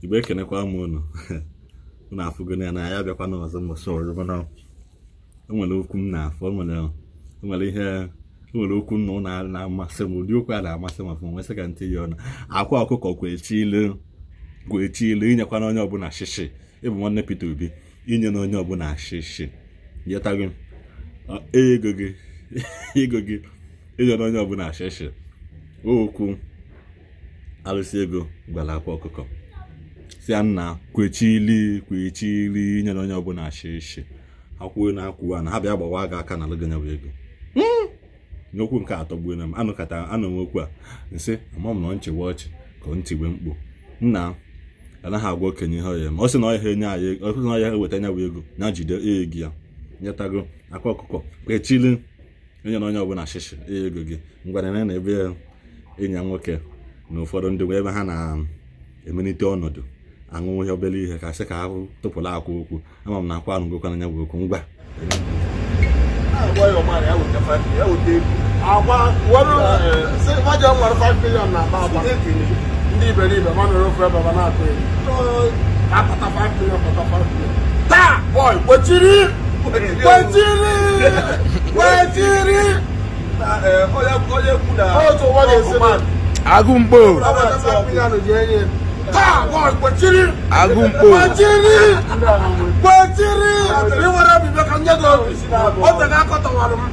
Igbo ekenekwa m unu. Unu afụgo ya na ya bịakwa n'ọzọ mbọsị ọzọ mana o nwere okwu m na-afụ, o nwere ihe, o nwere okwu nna ụnụ na-amasị m, ụdị okwu a na-amasị m afụ nwesị ka ntị ya ọnụ. Akwa ọkụkọ kwechili inyekwana onye ọbụla shishi. Ịbụ nwanne Peter Obi, inye na onye ọbụla shishi. Nyetago ego gị ego gị inye na onye ọbụla shishi. Okwu alụsị ego gwara akwa ọkụkọ si ya nna kwechili kwechili inye na onye ọbụla shishi. Akwuo na akwuo na ha bịa gbawa gị aka na alụ gị bụ ego. N'okwu nke atọ gbuo na m anụkata anụ m okwu a nsị ama m na nchegbu ọchị ka ntigbe mkpu nna anaghị agwa okenye ihe ọya ma ọ sị na ọya enye anyị, ọ sị na ọya eweta nya bụ ego na jide ego ya. Nyetago akwa ọkụkọ kwechili onye na onye ọbụla shishi ego gị. Ngwana na ebe enyi nwoke na ụfọdụ ndị ebe ha na-emelite ọnọdụ aṅụ ihe obere ihe ka sị ka ha tụpụrụ akwa okwu. Ama m na akwa anụgokwa na ya bụ okwu. Ngwa agwa were sị waje nwere 5 million na akpa agba ndị iberibe ma nọrọ ofu ebe na-atụ ego akpata 5 million kpata 5 million taa boy kwechiri kwechiri kwechiri onye kwu na otu ụwa ga-esi Agụmkpo 5 million ji enye taa boy kwechiri Agụmkpo kwechiri kwechiri ị nwere obi ka nye gị obi o tego akọtawara m.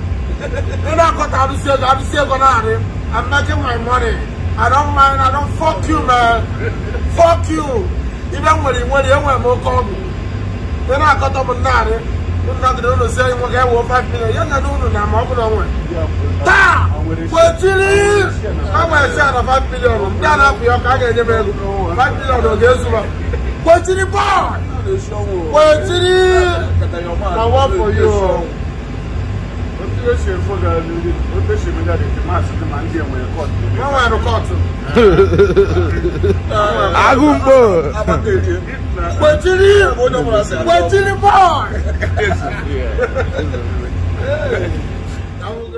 Ị na-akọta arụsị ego arụsị ego naanị. I'm making my money. I don't mind. I don't fuck you, man. Fuck you. Ibe nwere nwere enwere m oke ọgwụ. Ị na-akọta m naanị. Nnọgide unu si enyi nwoke ewe 5 million. Ya na unu na ma ọ bụrụ onwe. Taa! Kwechiri! A nwere share na 5 million. Ndị a na-apụ ya ka a ga-enye m ego. 5 million ọ ga-ezu m. Kwechiri boy! Kwechiri! Na work for you. Agụmkpo Kwechiri! Kwechiri boy!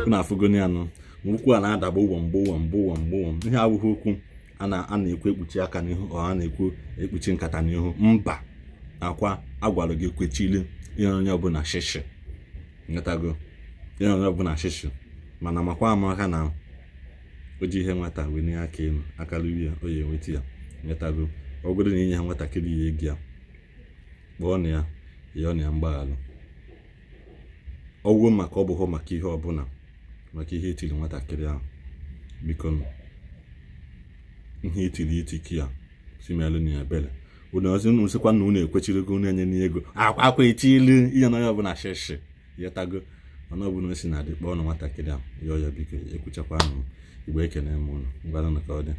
Unu afụgo ya nụ okwu a na-adagba ụwa mgbe ụwa mgbe ụwa mgbe ụwa. Ihe abụghị okwu a na-ekwu ekpuchi aka n'ihu ọ a na-ekwu ekpuchi nkata n'ihu. Mba, akwa agwara gị kwechili ihe onye ọbụla shishi. Nyetago ihe onye ọbụla shishi mana makwa amaka na o ji ihe nwata wee nye aka elu akara ya o ya enweta ya. Nyetago ọ bụrụ na inye ha nwatakịrị ya ego ya kpọọ na ya yọọ na ya mgbaghalụ ọgwụ maka ọ bụghị maka ihe ọbụla maka ihe etiri nwatakịrị ahụ. Biko ihe etiri etiki ya si melụ na ya ebere. Unu ọzọ unu sịkwa na unu ekwechirigo unu enye n'ego akwa etili ihe na onye ọbụla shishi. Yetago mana ọ bụla o si na adị kpọọ na nwatakịrị ahụ yọọ ya biko ekwuchakwa ahụ. Igbo ekene m unu. Ngwanụ ka ọ dị.